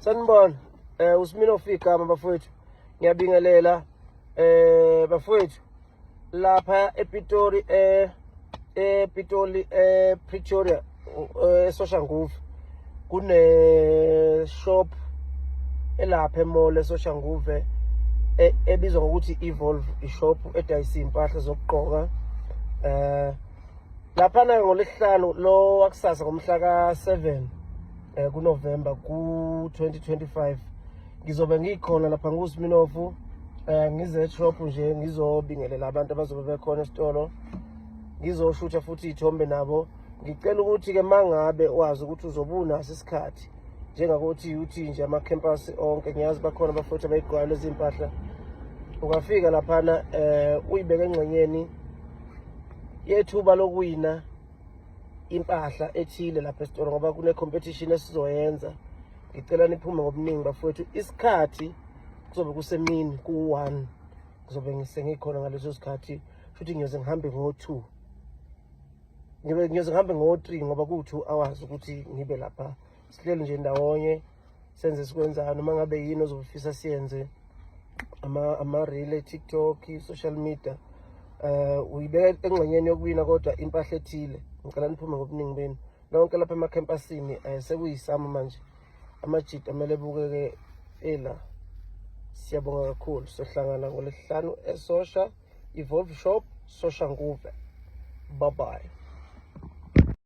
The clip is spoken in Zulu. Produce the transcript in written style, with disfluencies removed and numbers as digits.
Sanibona. USminoff igama, bafowethu. Ngiyabingelela bafowethu lapha ePitori, ePitoli, ePretoria, eSoshanguve kune shop elapha emall eSoshanguve ebizwa ngokuthi Evolve, ishop edayisa impahla zokugqoka. Laphana ngolesihlanu lo wakusasa, ngomhla ka-7 kuNovember ku-2025, ngizobe ngikhona lapha nguSminofu. Ngize shop nje ngizobingelela abantu abazobe bekhona esitolo, ngizoshutha futhi iy'thombe nabo. Ngicela ukuthi-ke mangabe wazi ukuthi uzobe unaso isikhathi, njengakuthi uthi nje ama-campus onke, ngiyazi bakhona abafowethu abayigqokayo lezi mpahla, ungafika laphana uyibeke engxenyeni yethuba lokuwina impahla ethile lapha esitolo, ngoba kune-competition esizoyenza. Ngicela niphume ngobuningi, bafowethu. Isikhathi kuzobe kusemini ku-1, kuzobe ngisengikhona ngaleso sikhathi, futhi ngiyoze ngihambe ngo-2, ngibe ngiyoze ngihambe ngo-3, ngoba kuwu-2 hours ukuthi ngibe lapha. Sihleli nje ndawonye, senze esikwenzayo, noma ngabe yini ozobe ufisa siyenze, ama-reel, TikTok, social media, uyibeka engxenyeni yokuwina kodwa impahla ethile. Ngicela niphume ngobuningi benu lonke lapha emakhempasini. Sekuyisama manje, amajita amele ebukeke ela. Siyabonga kakhulu, sohlangana ngolesihlanu eSosha Evolve Shop, Soshanguve. Bye bye.